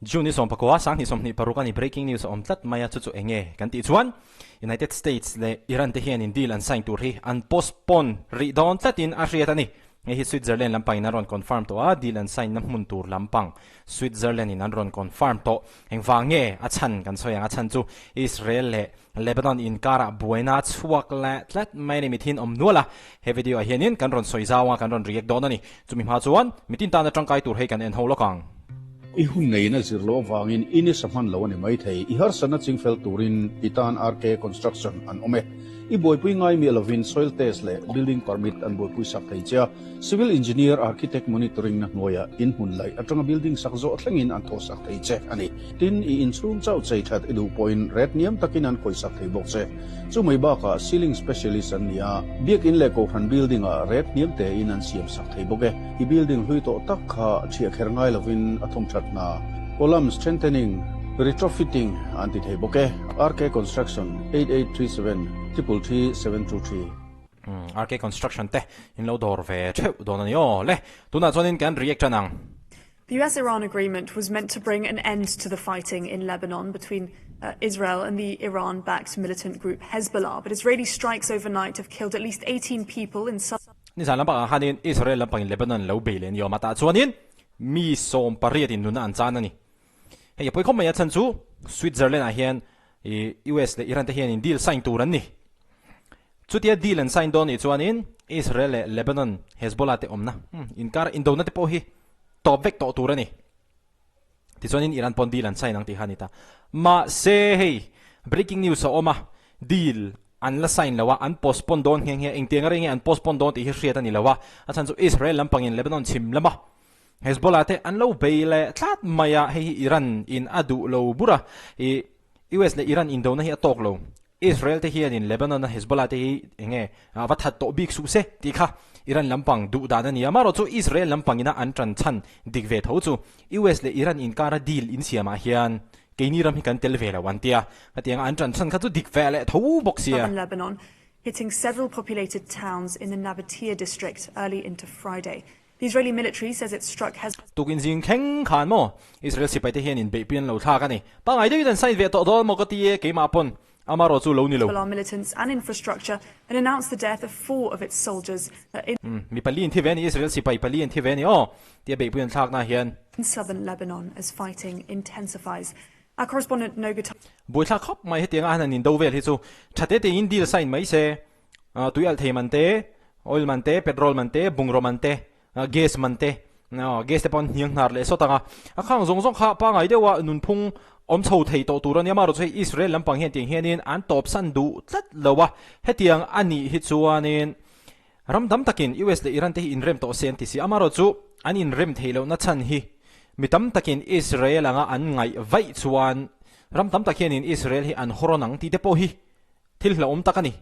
June ni 19, 2026 a ni breaking news a awm tlat mai a, chu chu eng nge kan tih chuan United States leh Iran te hianin deal an sign tur hi an postpone rih dawn tlatin a hriat a ni. Hei hi Switzerland lampangin an rawn confirm tawh a, deal an sign na hmun tur lampang Switzerland in an rawn confirm tawh. Engvang nge a chhan kan sawi ang, a chhan chu Israel leh Lebanon inkarah buaina a chhuak leh tlat mai a ni, mithin awm nual a, he video ah hianin kan rawn sawi zau ang a, kan rawn react dawn a ni. Chumi hma chuan mitin tana tangkai tur hei kan en ho lawk ang. I hun neiin a zir loh avangin i nisa hman lo a ni maithei. I harsatna chingfel turin i tan RK Construction an awm e. I buaipui ngai miah lovin soil test leh building permit an buaipui sak thei che a, civil engineer, architect monitoring na hnuaiah in hmun laih atanga building sak zawh thlengin an thawh sak thei che a ni. Tin, i inchhung chauh chei that i duh pawhin ret niam takin an khawih sak thei bawk che. Chu mai bakah ceiling specialist an ni a, biakin leh kohhran building ah ret hniam tein an siam sak thei bawk e. I building hlui tawh tak kha ṭhiah kher ngai lovin a thawm that hna, column strengthening, retrofitting an ti thei bawk e. RK Construction, 8837 333 723. RK Construction te in lo dawr ve theuh dawn a ni aw. Le, tunah chuanin kan react tan ang. The US-Iran agreement was meant to bring an end to the fighting in Lebanon between Israel and the Iran-backed militant group Hezbollah, but Israeli strikes overnight have killed at least 18 people in southern. Nizan lampangah khanin Israel lampangin Lebanon lo bei leh ni awm a, tah chuanin mi 18 in nunna an chan a ni. Hei a pawi khawp mai a chhan chu Switzerland ah hian US leh Iran te hianin deal sign tur an ni. Chutia deal an sign dawn nih chuanin Israel leh Lebanon Hezbollah te awmna inkar indona te pawh hi tawp vek tawh tur a ni. Tichuanin Iran pawn deal an sign ang tih kha a ni ta. Mahse hei breaking news a awm a, deal an la sign lo a, an postpone dawn nghe nghe, engtiang a rei nge an postpone dawn tih hi hriat a ni lo a, a chhan chu Israel lampangin Lebanon chhim lama Hezbollah te an lo bei leh tlat mai a, hei hi Iran in a duh lo bur a, ih US leh Iran indona hi a tawk lo. Israel te hianin Lebanon a Hezbollah te hi eng nge a va that tawh bik suh se tih kha Iran lampang duh dan a ni a, amaherawh chu Israel lampang ina an tan chhan dik ve tho chu US leh Iran inkara deal insiam ah hian keini ram hi kan tel ve lo an tia, hetiang a an tan chhan kha chu dik ve leh tho bawk sia. Southern Lebanon, hitting several populated towns in the Nabatieh district early into Friday. The Israeli military says it struck Hez. Tukin zing thleng khan maw Israel sipai te hian inbeihpui an lo thlak a ni. Pangngai deuhin an sign ve tawh dawn maw ka ti e, keimah pawn amarawh chu lo ni lo. Hezbollah militants and infrastructure and announced the death of four of its soldiers in. Mi pali an thi ve a ni, Israel sipai pali an thi ve a ni aw, tia beihpui an thlakna hian. Southern Lebanon as fighting intensifies. Our correspondent Noga. Buaithlak khawp mai hetianga han han indo vel hi chu tha te tein deal sign mai se. Tui alh thei man te, oil man te, petrol man te, bungraw man te, gas man te, gas te pawh an hniang hnar leh sawt ang a. A khang zawng zawng kha pangai deuha nunphung awm chho thei tawh tur a nia. Amaherawhchu hei Israel lampang hian tiang hianin an tawpsan duh tlat lo a. Hetiang a nih hi chuanin ram tam takin US leh Iran te hi inrem tawh se an ti si. Amaherawhchu an inrem theih lohna chhan hi mi tam takin Israel anga an ngaih vaih chuan ram tam tak hianin Israel hi an hawrawn ang tih te pawh hi Thil hlauhawm tak a ni.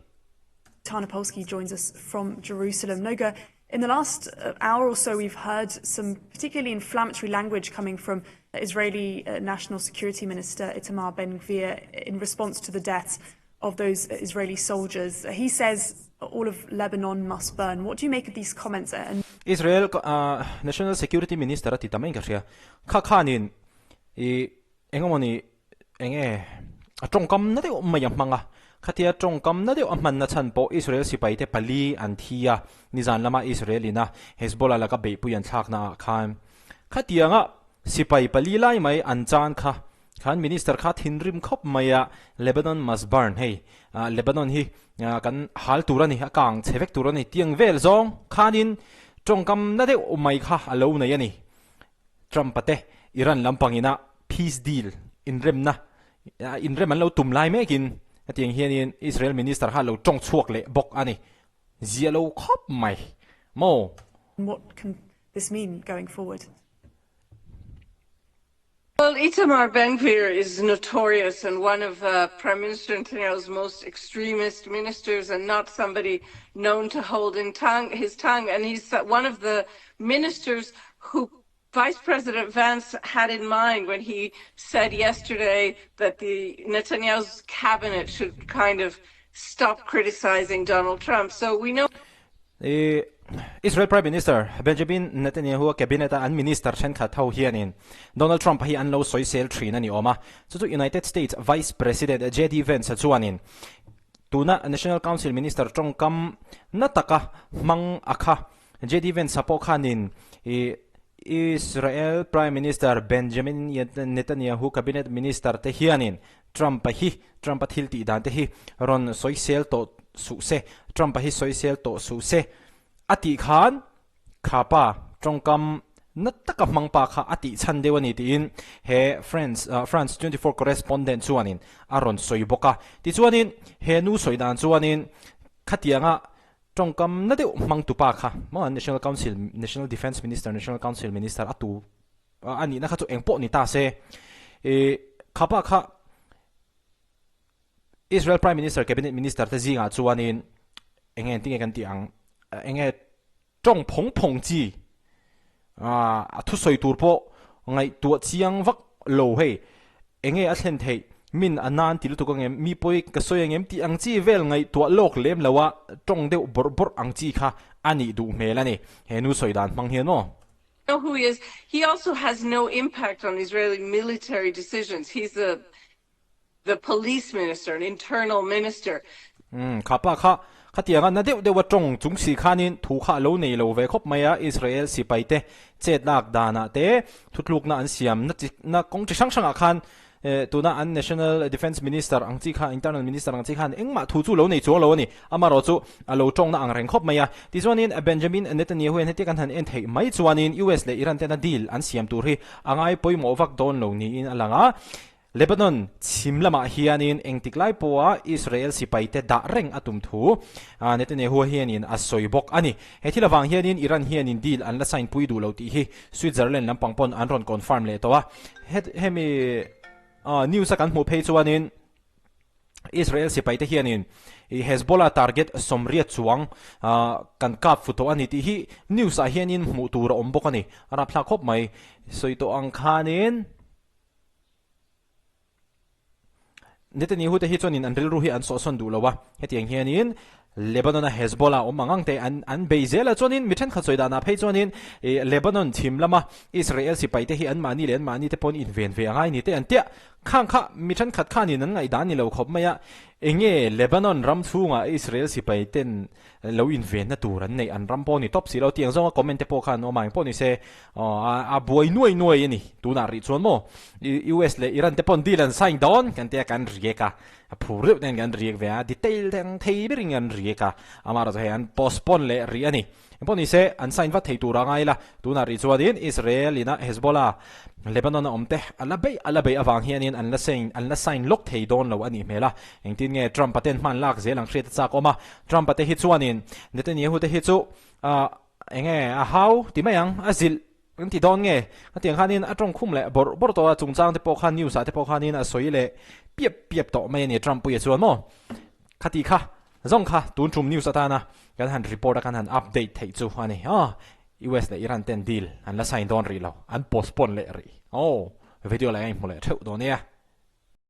Tarnopolsky joins us from Jerusalem. Noga, in the last hour or so we've heard some particularly inflammatory language coming from Israeli National Security Minister Itamar Ben-Gvir in response to the deaths of those Israeli soldiers. He says all of Lebanon must burn. What do you make of these comments? And Israel National Security Minister a ti ta mai in ka hria. Kha khanin i Engemawni enge a tawngkam na deuh mai a hmang a, khatia tawngkam na deuh a hmanna chhan pawh Israel sipaite pali an thi a, nizan lama Israel ina Hezbollah laka beihpui an thlakna ah khan khatianga sipai pali lai mai an chan kha khan minister kha thinrim khawp mai a, Lebanon must burn hei Lebanon hi kan hal tur a ni, a kang chhe vek tur a ni tiang vel zawng khanin tawngkam na deuh mai kha a lo nei a ni. Trump-a te Iran lampangina peace deal, inremna, inrem an lo tum lai mekin hetiang hianin Israel minister kha a lo tawng chhuak leh bawk a ni. Zia lo khawp mai maw? What can this mean going forward? Well, Itamar Ben-Gvir is notorious and one of Prime Minister Netanyahu's most extremist ministers and not somebody known to hold in tongue, his tongue. And he's one of the ministers who Vice President Vance had in mind when he said yesterday that the Netanyahu's cabinet should kind of stop criticizing Donald Trump. So we know E, Israel Prime Minister Benjamin Netanyahu-a cabinet-a an minister thenkhat ho hianin Donald Trump-a hi an lo sawisel thin a ni awm a. Chu chu United States Vice President JD Vance-a chuanin tuna National Council Minister tawngkam na taka hmang a kha. JD Vance-a pawh khanin Israel Prime Minister Benjamin Netanyahu cabinet minister te hianin Trump-a hi Trump-a thil tih dan te hi rawn sawisel tawh suh se, Trump-a hi sawisel tawh suh se a tih khan kha pa tawngkam na taka hmang pa kha a tih chhan deuh a ni tiin he France France 24 correspondent chuanin a rawn sawi bawk a. Tichuanin he nu sawi dan chuanin khatianga tawngkam na deuh hmang tu pa kha maw National Council National Defence Minister National Council Minister a tu a nihna kha chu eng pawh ni ta se ih kha pa kha Israel Prime Minister Cabinet Minister te zingah chuanin eng nge tinge kan tih ang eng nge tawng phawng phawng chi ah a thusawi tur pawh ngaihtuah chiang vak lo hei eng nge a thlen theih min a nan ti lutuk ang em mi pawi ka sawi ang em tih ang chi vel ngaihtuah lawk lem lo a tawng deuh bawrh bawrh ang chi kha a nih duh hmel a ni he nu sawi dan hmang hian aw. know who he is. He also has no impact on Israeli military decisions. He's the the police minister, an internal minister. Umm, kha pa kha khatianga na deuh deuha tawng chung si khanin thu kha a lo nei lo ve khawp mai a, Israel sipai te chet lak danah te thutlukna an siam na chi na kawng chi hrang hrangah khan Tuna an National Defence Minister ang chi kha, Internal Minister ang chi khan engmah thu chu lo nei chuang lo a ni. Amarawh chu a lo tawngna ang reng khawp mai a. Tichuanin Benjamin Netanyahu hian hetia kan han en theih mai chuanin US leh Iran tena deal an siam tur hi a ngai pawimawh vak dawn lo niin a lang a. Lebanon chhim lamah hianin engtik lai pawha Israel sipaite dah reng a tum thu Netanyahu hianin a sawi bawk a ni. He thil avang hianin Iran hianin deal an la sign pui duh lo tih hi Switzerland lampang pawn an rawn confirm leh tawh a. Hemi news a kan hmuh phei chuanin Israel sipaite hianin Hezbollah target sawmriat chuang kan kap fu tawh a ni tih hi news ah hianin hmuh tur a awm bawk a ni. A rapthlak khawp mai. Sawi tawh ang khanin Netanyahu te hi chuanin an rilru hi an sawhsawn duh lo a, hetiang hianin Lebanon a Hezbollah awm ang ang te an an bei zel a, chuanin mi thenkhat sawi danah phei chuanin ih Lebanon chhim lama Israel sipai te hi an mahni leh an mahni te pawn inven ve angai ni te an tia khang kha mi thenkhat khanin an ngaihdan ni lo khawp mai a, enge Lebanon ram chhungah Israel sipai ten lo invenna tur an neih an ram pawh ni tawp si lo tiang zawnga comment te pawh khan awm a engpawh ni se a buai nuai nuai a ni tunah rih chuan maw US leh Iran te pawn deal an sign dawn kan tia kan riak a a phur deuh ten kan riak ve a detail te ang thei berin kan riak a amaherawhchu hei an postpone leh rih a ni engpawh ni se an sign vat thei tur a ngai la tunah rih chuanin Israel ina Hezbollah Lebanon a awm te a la beih a la beih avang hianin an la sign an la sign lawk thei dawn lo a nih hmel a engtin nge Trump a ten hman lak zel ang hriat a chak awm a Trump-a te hi chuanin Netanyahu te hi chu eng nge a hau ti mai ang, a zilh an ti dawn nge? Hetiang khanin a tawngkhum leh bawrh bawrh tawh a, chungchang te pawh khan news ah te pawh khanin a sawi leh piap piap tawh mai a ni Trump-puia chuan maw? Khati kha zawng kha tun tum news atana kan han report a kan han update theih chu a ni. Aw US leh Iran ten deal an la sign dawn rih lo, an postpone leh rih. Aw video leh a inhmu leh theuh dawn nia.